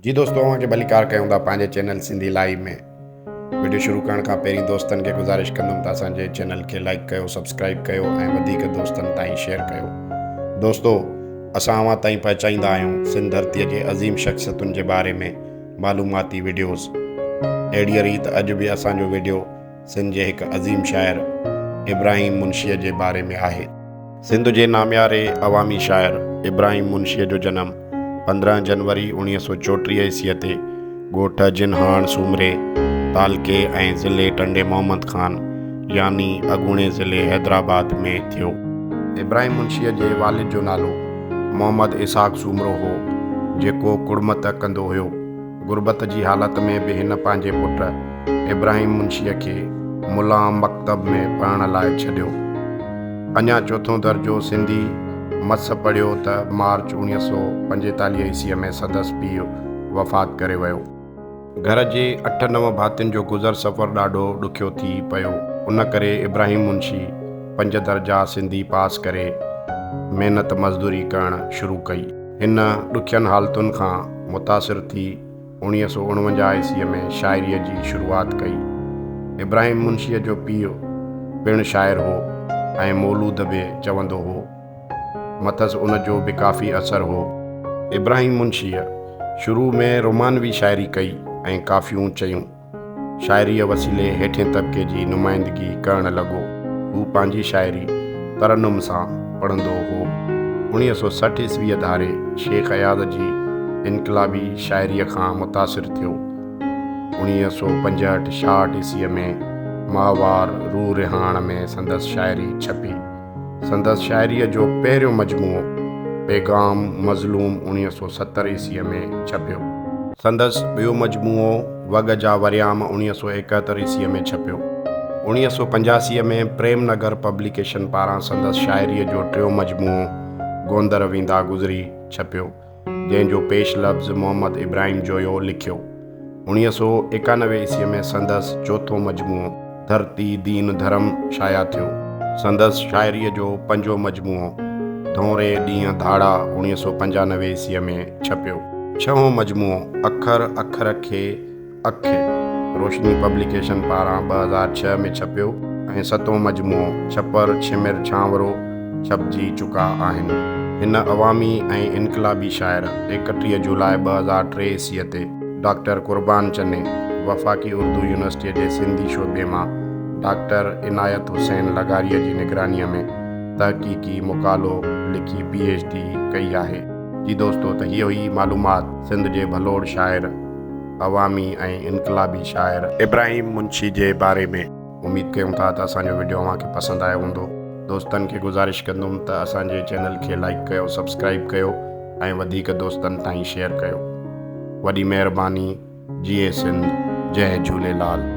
جي دوستو اوهان کي ڀليڪار ڪيون ٿا پنهنجي چينل سنڌي لائيو ۾ وڊيو شروع ڪرڻ کان پهرين دوستن کي گذارش ڪندم ته اسان جي چينل کي لائيڪ ڪيو سبسڪرائيب ڪيو ۽ وڌيڪ دوستن تائين شيئر ڪيو دوستو اسان اوهان تائين پهچائيندا آهيون سنڌ ڌرتي جي عظيم شخصيتن جي باري ۾ معلوماتي وڊيوز اهڙي ريت اڄ به اسان جو وڊيو سنڌ جي هڪ عظيم شاعر ابراهيم منشيء جي باري ۾ آهي. سنڌ جي نامياري عوامي شاعر ابراهيم منشيء جو جنم 15 جنوري 1934 عيسويء تي ڳوٺ جنهاڻ سومري، تعلقي ۽ ضلعي ٽنڊي محمد خان يعني اڳوڻي ضلعي حيدرآباد ۾ ٿيو. ابراهيم منشيء جي والد جو نالو محمد اسحاق سومرو هو، جيڪو ڪڙمت ڪندو هيو. غربت جي حالت ۾ به هن پنهنجي پٽ ابراهيم منشيء کي ملان مڪتب ۾ پڙهڻ لاء ڇڏيو. اڃا چوٿون درجو سنڌي مس پڙهيو ته مارچ 1945 عيسويء ۾ سندس پيء وفات ڪري ويو. گهر جي اٺ نو ڀاتين جو گذر سفر ڏاڍو ڏکيو ٿي پيو، ان ڪري ابراهيم منشي پنج درجا سنڌي پاس ڪري محنت مزدوري ڪرڻ شروع ڪئي. هن ڏکين حالتن کان متاثر ٿي 1949 عيسويء ۾ شاعريء جي شروعات ڪئي. ابراهيم منشيء جو پيء پڻ شاعر هو ۽ مولود به چوندو هو. مٿس ان جو به ڪافي اثر هو. ابراهيم منشيء شروع ۾ رومانوي شاعري ڪئي ۽ ڪافيون چيون. شاعريء وسيلي هيٺين طبقي جي نمائندگي ڪرڻ لڳو. هو پنهنجي شاعري ترنم سان پڙهندو هو. 1960 عيسويء ڌاري شيخ اياز جي انقلابي شاعريء کان متاثر ٿيو. 1965 ڇاهٺ عيسويء ۾ ماهوار روح رهاڻ ۾ سندس شاعري ڇپي. سندس شاعريء جو پهريون مجموعو پيغام مظلوم 1970 عيسويء ۾ ڇپيو. سندس ٻيو مجموعو وڳ جا وريام 1971 عيسويء ۾ ڇپيو. 1985 ۾ پريم نگر پبليڪيشن پاران سندس شاعريء جو ٽيون مجموعو گوندر ويندا گذري ڇپيو. جنهن جو پيش لفظ محمد ابراهيم جويو لکيو. 1991 عيسويء ۾ سندس چوٿون مجموعو ڌرتي دين ڌرم شايع ٿيو. سندس شاعريء جو پنجون مجموعو ڌونري ڏينهن ڌاڙا 1995 عيسويء ۾ ڇپيو. ڇهون مجموعو اکر اکر کي اک روشني پبليڪيشن پاران 2006 ۾ ڇپيو ۽ ستون مجموعو ڇپر ڇمر ڇانورو ڇپجي چڪا آهن. هن عوامي ۽ انقلابي شاعر 31 جولاء 2003 عيسويء تي ڊاڪٽر قربان چني وفاقي اردو يونيورسٽيء جي سنڌي شعبي مان ڊاڪٽر عنايت حسين لغاريء جي نگرانيء ۾ تحقيقي مقالو لکي پي ايڇ ڊي ڪئي آهي. جي دوستو ته هيء هئي معلومات سنڌ جي ڀلوڙ شاعر عوامي ۽ انقلابي شاعر ابراهيم منشي جي باري ۾. اميد ڪيون ٿا ته اسان جو وڊيو اوهان کي پسند آيو هوندو. دوستن کي گذارش ڪندم ته اسان جي چينل کي لائيڪ ڪيو سبسڪرائيب ڪيو ۽ وڌيڪ دوستن تائين شيئر ڪيو. وڏي مهرباني جيئي سنڌ جئه جهوليلال.